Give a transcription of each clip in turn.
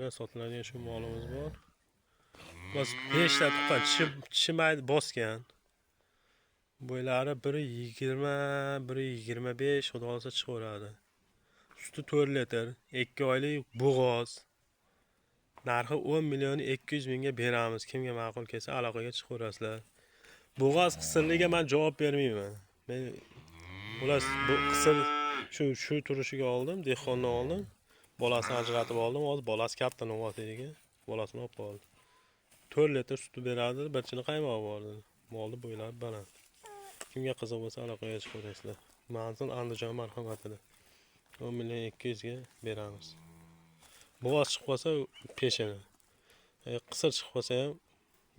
Akalar, sotiladigan shu molimiz bor. Xullas, 5 ta tuqqan, tishi mayda bosgan. Bo'ylari 1,20, 1,25, xudo xohlasa chiqaveradi. Suti 4 litr, 2 oylik bo'g'oz. Narxi 10 million 200 mingga beramiz. Kimga ma'qul kelsa aloqaga chiqaverasizlar. Bo'g'oz qisirligiga men javob bermayman. Men xullas bu qisir shu turishiga oldim, dehqondan oldim. Bolasini ajratib oldim. Hozir bolasi katta novvotligi, bolasini olib qoldim. 4 litr suti beradi, bir chini qaymog'i bor dedi. Molni bo'ylari baland. Kimga qiziq bo'lsa aloqaga chiqaverasizlar. Manzil Andijon marhamatida. 10 million 200 ga beramiz. Bo'g'oz chiqib qolsa peshana. Qisir chiqib qolsa ham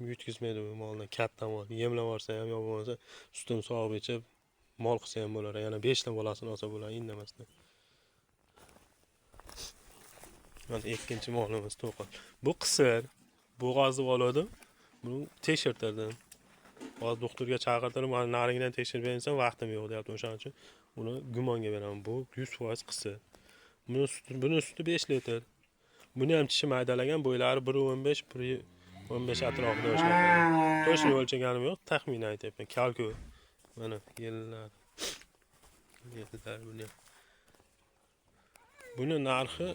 yutkizmaydi bu molni, katta mol. Yemlab yuborsa ham yo bo'lmasa sutini sog'ib ichib mol qilsa ham bo'lar. Yana 5 ta bolasini olsa bo'ladi indamasdan. Mana ikkinchi molimiz to'qol. Bu qisir. Bo'g'oz deb oldim. Buni tekshirtirdim. Hozir doktorga chaqirtirib, mana narigidan tekshirib bering desam, vaqtim yo'q deyapti. O'shaning uchun uni gumonga beraman. Bu 100% qisir. Buni suti 5 litr. Buni ham tishi maydalagan, bo'ylari 1.15, 1.15 atrofida o'shaqa. To'shni o'lchaganim yo'q, taxminan aytyapman. Kalku. Mana yillar. Yillar buni. Buni narxi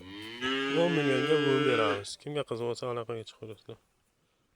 10 millionga buni beramiz. Kimga qiziq bo'lsa aloqaga chiqaverasizlar.